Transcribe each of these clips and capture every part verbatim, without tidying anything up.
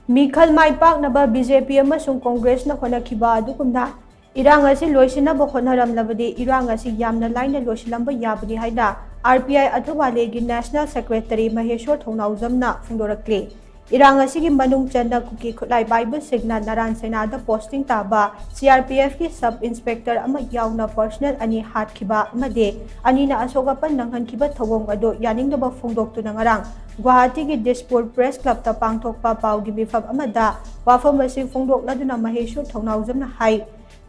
ꯃꯤꯈꯜ ꯃꯥꯏ ꯄꯥꯛꯅꯕ B J ꯄꯤ ꯑꯃꯁꯨꯡ ꯀꯣꯡꯒ꯭ꯔꯦꯁꯅ ꯍꯣꯠꯅꯈꯤꯕ ꯑꯗꯨꯒꯨꯝꯅ ꯏꯔꯥꯡ ꯑꯁꯤ ꯂꯣꯏꯁꯤꯟꯅꯕ ꯍꯣꯠꯅꯔꯝꯂꯕꯗꯤ ꯏꯔꯥꯡ ꯑꯁꯤ ꯌꯥꯝꯅ ꯂꯥꯏꯅ ꯂꯣꯏꯁꯤꯜꯂꯝꯕ ꯌꯥꯕꯅꯤ ꯍꯥꯏꯅ ꯑꯥꯔ ꯄꯤ ꯑꯥꯏ ꯑꯊꯋꯥꯂꯦꯒꯤ ꯅꯦꯁꯅꯦꯜ ꯁꯦꯀ꯭ꯔꯦꯇꯔꯤ ꯃꯍꯦꯁꯣꯔ ꯊꯧꯅꯥꯎꯖꯝꯅ ꯐꯣꯡꯗꯣꯔꯛꯂꯤ꯫ ꯏꯔꯥꯡ ꯑꯁꯤꯒꯤ ꯃꯅꯨꯡ ꯆꯟꯅ ꯀꯨꯀꯤ ꯈꯨꯠꯂꯥꯏ ꯄꯥꯏꯕꯁꯤꯡꯅ ꯅꯔꯥꯟ ꯁꯦꯅꯥꯗ ꯄꯣꯁꯇꯤꯡ ꯇꯥꯕ ꯁꯤ ꯑꯥꯔ ꯄꯤ ꯑꯦꯐꯀꯤ ꯁꯕ ꯏꯟꯁꯄꯦꯛꯇꯔ ꯑꯃ ꯌꯥꯎꯅ ꯄꯔꯁꯅꯦꯜ ꯑꯅꯤ ꯍꯥꯠꯈꯤꯕ ꯑꯃꯗꯤ ꯑꯅꯤꯅ ꯑꯁꯣꯛ ꯑꯄꯟ ꯅꯪꯍꯟꯈꯤꯕ ꯊꯧꯑꯣꯡ ꯑꯗꯨ ꯌꯥꯅꯤꯡꯗꯕ ꯐꯣꯡꯗꯣꯛꯇꯨꯅ ꯉꯔꯥꯡ ꯒꯨꯋꯥꯍꯥꯇꯤꯒꯤ ꯗꯤꯁꯄꯨꯔ ꯄ꯭ꯔꯦꯁ ꯀ꯭ꯂꯕꯇ ꯄꯥꯡꯊꯣꯛꯄ ꯄꯥꯎꯒꯤ ꯃꯤꯐꯝ ꯑꯃꯗ ꯋꯥꯐꯝ ꯑꯁꯤ ꯐꯣꯡꯗꯣꯛꯂꯗꯨꯅ ꯃꯍꯦꯁꯣꯔ ꯊꯧꯅꯥꯎꯖꯝꯅ ꯍꯥꯏ,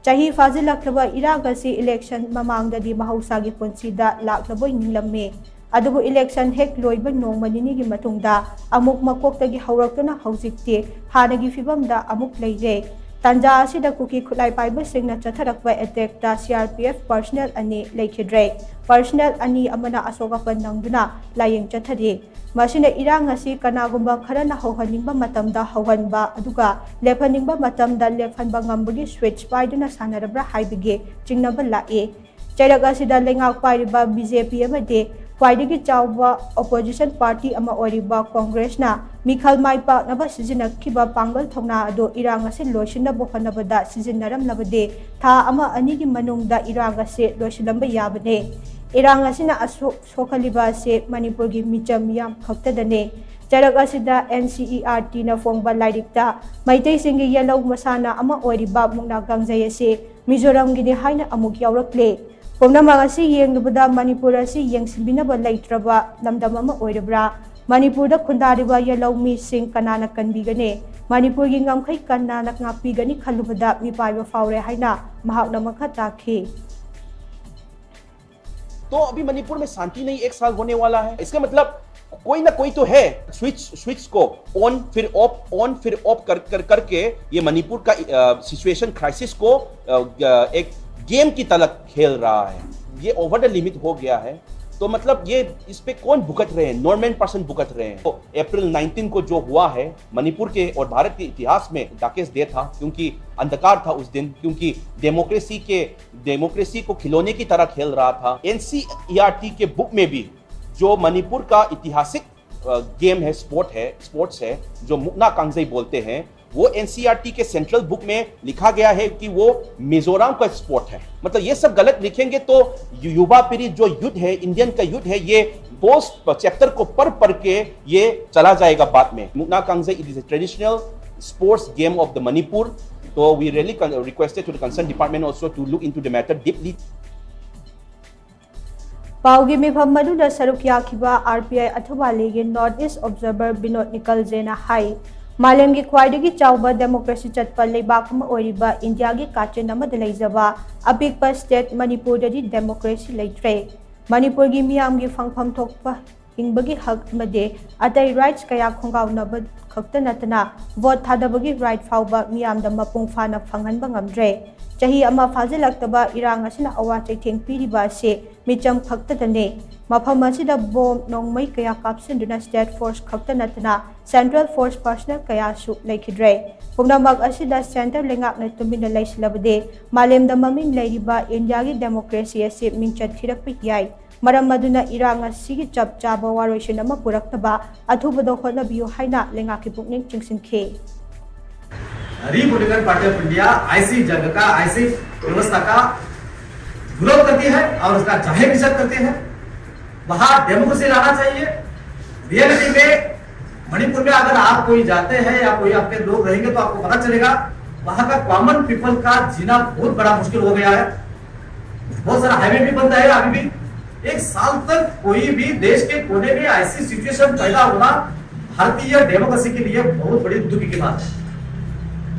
ꯆꯍꯤ ꯐꯥꯖꯤꯜꯂꯛꯂꯕ ꯏꯔꯥꯡ ꯑꯁꯤ ꯏꯂꯦꯛꯁꯟ ꯃꯃꯥꯡꯗꯗꯤ ꯃꯍꯧꯁꯥꯒꯤ ꯄꯨꯟꯁꯤꯗ ꯂꯥꯛꯂꯕꯣꯏ ꯅꯤꯡꯂꯝꯃꯤ꯫ ꯑꯗꯨꯕꯨ ꯏꯂꯦꯛꯁꯟ ꯍꯦꯛ ꯂꯣꯏꯕ ꯅꯣꯡꯃ ꯅꯤꯅꯤꯒꯤ ꯃꯇꯨꯡꯗ ꯑꯃꯨꯛ ꯃꯀꯣꯛꯇꯒꯤ ꯍꯧꯔꯛꯇꯨꯅ ꯍꯧꯖꯤꯛꯇꯤ ꯍꯥꯟꯅꯒꯤ ꯐꯤꯕꯝꯗ ꯑꯃꯨꯛ ꯂꯩꯔꯦ꯫ ꯇꯥꯟꯖꯥ ꯑꯁꯤꯗ ꯀꯨꯀꯤ ꯈꯨꯠꯂꯥꯏ ꯄꯥꯏꯕꯁꯤꯡꯅ ꯆꯠꯊꯔꯛꯄ ꯑꯦꯇꯦꯛꯇ ꯁꯤ ꯑꯥꯔ ꯄꯤ ꯑꯦꯐ ꯄꯔꯁꯅꯦꯜ ꯑꯅꯤ ꯂꯩꯈꯤꯗ꯭ꯔꯦ꯫ ꯄꯔꯁꯅꯦꯜ ꯑꯅꯤ ꯑꯃꯅ ꯑꯁꯣꯛ ꯑꯄꯟ ꯅꯪꯗꯨꯅ ꯂꯥꯌꯦꯡ ꯆꯠꯊꯔꯤ꯫ ꯃꯁꯤꯅ ꯏꯔꯥꯡ ꯑꯁꯤ ꯀꯅꯥꯒꯨꯝꯕ ꯈꯔꯅ ꯍꯧꯍꯟꯅꯤꯡꯕ ꯃꯇꯝꯗ ꯍꯧꯍꯟꯕ, ꯑꯗꯨꯒ ꯂꯦꯞꯍꯟꯅꯤꯡꯕ ꯃꯇꯝꯗ ꯂꯦꯞꯍꯟꯕ ꯉꯝꯕꯒꯤ ꯁ꯭ꯋꯤꯆ ꯄꯥꯏꯗꯨꯅ ꯁꯥꯟꯅꯔꯕ꯭ꯔꯥ ꯍꯥꯏꯕꯒꯤ ꯆꯤꯡꯅꯕ ꯂꯥꯛꯏ꯫ ꯆꯩꯔꯛ ꯑꯁꯤꯗ ꯂꯩꯉꯥꯛ ꯄꯥꯏꯔꯤꯕ ꯕꯤ ꯖꯦ ꯄꯤ ꯑꯃꯗꯤ ꯈ꯭ꯋꯥꯏꯗꯒꯤ ꯆꯥꯎꯕ ꯑꯣꯄꯣꯖꯤꯁꯟ ꯄꯥꯔꯇꯤ ꯑꯃ ꯑꯣꯏꯔꯤꯕ ꯀꯣꯡꯒ꯭ꯔꯦꯁꯅ ꯃꯤꯈꯜ ꯃꯥꯏ ꯄꯥꯛꯅꯕ ꯁꯤꯖꯤꯟꯅꯈꯤꯕ ꯄꯥꯡꯒꯜ ꯊꯧꯅꯥ ꯑꯗꯨ ꯏꯔꯥꯡ ꯑꯁꯤ ꯂꯣꯏꯁꯤꯟꯅꯕ ꯍꯣꯠꯅꯕꯗ ꯁꯤꯖꯤꯟꯅꯔꯝꯂꯕꯗꯤ ꯊꯥ ꯑꯃ ꯑꯅꯤꯒꯤ ꯃꯅꯨꯡꯗ ꯏꯔꯥꯡ ꯑꯁꯤ ꯂꯣꯏꯁꯤꯜꯂꯝꯕ ꯌꯥꯕꯅꯤ꯫ ꯏꯔꯥꯡ ꯑꯁꯤꯅ ꯑꯁꯣꯛ ꯁꯣꯛꯍꯜꯂꯤꯕ ꯑꯁꯤ ꯃꯅꯤꯄꯨꯔꯒꯤ ꯃꯤꯆꯝ ꯃꯤꯌꯥꯝ ꯈꯛꯇꯗꯅꯤ꯫ ꯆꯩꯔꯛ ꯑꯁꯤꯗ ꯑꯦꯟ ꯁꯤ ꯏ ꯑꯥꯔ ꯇꯤꯅ ꯐꯣꯡꯕ ꯂꯥꯏꯔꯤꯛꯇ ꯃꯩꯇꯩꯁꯤꯡꯒꯤ ꯌꯦꯜꯍꯧ ꯃꯁꯥꯟꯅ ꯑꯃ ꯑꯣꯏꯔꯤꯕ ꯃꯨꯛꯅꯥ ꯀꯥꯡꯖꯩ ꯑꯁꯤ ꯃꯤꯖꯣꯔꯥꯝꯒꯤꯅꯤ ꯍꯥꯏꯅ ꯑꯃꯨꯛ ꯌꯥꯎꯔꯛꯂꯦ꯫ ꯄꯨꯝꯅꯃꯛ ꯑꯁꯤ ꯌꯦꯡꯂꯨꯕꯗ ꯃꯅꯤꯄꯨꯔ ꯑꯁꯤ ꯌꯦꯡꯁꯤꯟꯕꯤꯅꯕ ꯂꯩꯇ꯭ꯔꯕ ꯂꯝꯗꯝ ꯑꯃ ꯑꯣꯏꯔꯕ꯭ꯔꯥ? ꯃꯅꯤꯄꯨꯔꯗ ꯈꯨꯟꯗꯥꯔꯤꯕ ꯌꯦꯜꯍꯧ ꯃꯤꯁꯤꯡ ꯀꯅꯥꯅ ꯀꯟꯕꯤꯒꯅꯤ? ꯃꯅꯤꯄꯨꯔꯒꯤ ꯉꯝꯈꯩ ꯀꯅꯥꯅ ꯉꯥꯛꯄꯤꯒꯅꯤ ꯈꯜꯂꯨꯕꯗ ꯃꯤꯄꯥꯏꯕ ꯐꯥꯎꯔꯦ ꯍꯥꯏꯅ ꯃꯍꯥꯛꯅ ꯃꯈꯥ ꯇꯥꯈꯤ꯫ तो अभी मणिपुर में शांति नहीं, एक साल होने वाला है, इसका मतलब कोई ना कोई तो है। स्विच स्विच को ऑन फिर ऑफ, ऑन फिर ऑफ कर कर करके ये मणिपुर का सिचुएशन, क्राइसिस को अ, अ, एक गेम की तरह खेल रहा है। ये ओवर द लिमिट हो गया है। तो मतलब ये इस पे कौन भुगत रहे हैं? नॉर्मल पर्सन भुगत रहे हैं। तो अप्रैल नाइनटीन को जो हुआ है मणिपुर के और भारत के इतिहास में darkest day था, क्योंकि अंधकार था उस दिन, क्योंकि डेमोक्रेसी के डेमोक्रेसी को खिलौने की तरह खेल रहा था। एनसीईआरटी के बुक में भी जो मणिपुर का ऐतिहासिक गेम है, स्पोर्ट है, स्पोर्ट्स है, जो मुकना कांगजई बोलते हैं, वो एनसीईआरटी के सेंट्रल बुक में लिखा गया है कि वो मिजोरम का स्पोर्ट है। मतलब, ये सब गलत लिखेंगे तो यु- युवा पीढ़ी, जो यूथ है, इंडियन का यूथ है, ये पोस्ट चैप्टर को पढ़ पढ़ के ये चला जाएगा बाद में। Mukna Kangzei, it is a traditional sports game of the Manipur. So we really con- requested to the concerned department also to look into the matter deeply. ꯄꯥꯎꯒꯤ ꯃꯤꯐꯝ ꯑꯗꯨꯗ ꯁꯔꯨꯛ ꯌꯥꯈꯤꯕ ꯑꯥꯔ ꯄꯤ ꯑꯥꯏ ꯑꯊꯨꯕꯥꯂꯤꯒꯤ ꯅꯣꯔꯠ ꯏꯁ ꯑꯣꯕꯖꯔꯚꯔ ꯕꯤꯅꯣꯗ ꯅꯤꯀꯜꯖꯦꯅ ꯍꯥꯏ, ꯃꯥꯂꯦꯝꯒꯤ ꯈ꯭ꯋꯥꯏꯗꯒꯤ ꯆꯥꯎꯕ democracy ꯆꯠꯄ ꯂꯩꯕꯥꯛ ꯑꯃ ꯑꯣꯏꯔꯤꯕ ꯏꯟꯗꯤꯌꯥꯒꯤ ꯀꯥꯆꯤꯟ ꯑꯃꯗ ꯂꯩꯖꯕ ꯑꯄꯤꯛꯄ ꯁ꯭ꯇꯦꯠ ꯃꯅꯤꯄꯨꯔꯗꯗꯤ ꯗꯦꯃꯣꯀ꯭ꯔꯦꯁꯤ ꯂꯩꯇ꯭ꯔꯦ꯫ ꯃꯅꯤꯄꯨꯔꯒꯤ ꯃꯤꯌꯥꯝꯒꯤ ꯐꯪꯐꯝ ꯊꯣꯛꯄ ꯍꯤꯡꯕꯒꯤ ꯍꯛ ꯑꯃꯗꯤ ꯑꯇꯩ ꯔꯥꯏꯠꯁ ꯀꯌꯥ ꯈꯣꯡꯒꯥꯎꯅꯕ ꯈꯛꯇ ꯅꯠꯇꯅ, ꯚꯣꯠ ꯊꯥꯗꯕꯒꯤ ꯔꯥꯏꯠ ꯐꯥꯎꯕ ꯃꯤꯌꯥꯝꯗ ꯃꯄꯨꯡ ꯐꯥꯅ ꯐꯪꯍꯟꯕ ꯉꯝꯗ꯭ꯔꯦ꯫ ꯆꯍꯤ ꯑꯃ ꯐꯥꯖꯤꯜꯂꯛꯇꯕ ꯏꯔꯥꯡ ꯑꯁꯤꯅ ꯑꯋꯥ ꯆꯩꯊꯦꯡ ꯄꯤꯔꯤꯕ ꯑꯁꯤ ꯃꯤꯆꯝ ꯈꯛꯇꯗꯅꯤ꯫ ꯃꯐꯝ ꯑꯁꯤꯗ ꯕꯣꯝ ꯅꯣꯡꯃꯩ ꯀꯌꯥ ꯀꯥꯞꯁꯤꯟꯗꯨꯅ ꯁ꯭ꯇꯦꯠ ꯐꯣꯔꯁ ꯈꯛꯇ ꯅꯠꯇꯅ ꯁꯦꯟꯇ꯭ꯔꯦꯜ ꯐꯣꯔꯁ ꯄꯔꯁꯅꯦꯜ ꯀꯌꯥꯁꯨ ꯂꯩꯈꯤꯗ꯭ꯔꯦ꯫ ꯄꯨꯝꯅꯃꯛ ꯑꯁꯤꯗ ꯁꯦꯟꯇꯔ ꯂꯩꯉꯥꯛꯅ ꯇꯨꯃꯤꯟꯅ ꯂꯩꯁꯤꯜꯂꯕꯗꯤ ꯃꯥꯂꯦꯝꯗ ꯃꯃꯤꯡ ꯂꯩꯔꯤꯕ ꯏꯟꯗꯤꯌꯥꯒꯤ ꯗꯦꯃꯣꯀ꯭ꯔꯦꯁꯤ ꯑꯁꯤ ꯃꯤꯡꯆꯠ ꯊꯤꯔꯛꯄ ꯌꯥꯏ꯫ ꯃꯔꯝ ꯑꯗꯨꯅ ꯏꯔꯥꯡ ꯑꯁꯤꯒꯤ ꯆꯞ ꯆꯥꯕ ꯋꯥꯔꯣꯏꯁꯤꯟ ꯑꯃ ꯄꯨꯔꯛꯅꯕ ꯑꯊꯨꯕꯗ ꯍꯣꯠꯅꯕꯤꯌꯨ ꯍꯥꯏꯅ ꯂꯩꯉꯥꯛꯀꯤ ꯄꯨꯛꯅꯤꯡ ꯆꯤꯡꯁꯤꯟꯈꯤ꯫ रिपब्लिकन पार्टी ऑफ इंडिया ऐसी जगह का, ऐसी व्यवस्था का विरोध करती है और उसका जाहिर निषेध करती है। वहां डेमोक्रेसी लाना चाहिए। रियलिटी में मणिपुर में अगर आप कोई जाते हैं या कोई आपके लोग रहेंगे तो आपको पता चलेगा वहां का कॉमन पीपल का जीना बहुत बड़ा मुश्किल हो गया है। बहुत सारा हाईवे भी बंद है अभी भी। एक साल तक कोई भी देश के कोने में ऐसी सिचुएशन पैदा होना भारतीय डेमोक्रेसी के लिए बहुत बड़ी दुख की बात है।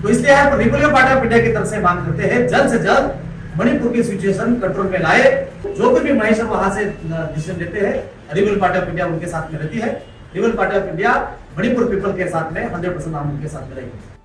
तो इसलिए हम रिपब्लिकन पार्टी ऑफ इंडिया की तरफ से मांग करते हैं, जल्द से जल्द मणिपुर की सिचुएशन कंट्रोल में लाए। जो कोई भी महेश्वर वहां से डिसीजन लेते हैं, रिपब्लिकन पार्टी ऑफ इंडिया उनके साथ में रहती है। Republican party of India Manipur people के साथ में हंड्रेड परसेंट हम उनके साथ में रहेंगे।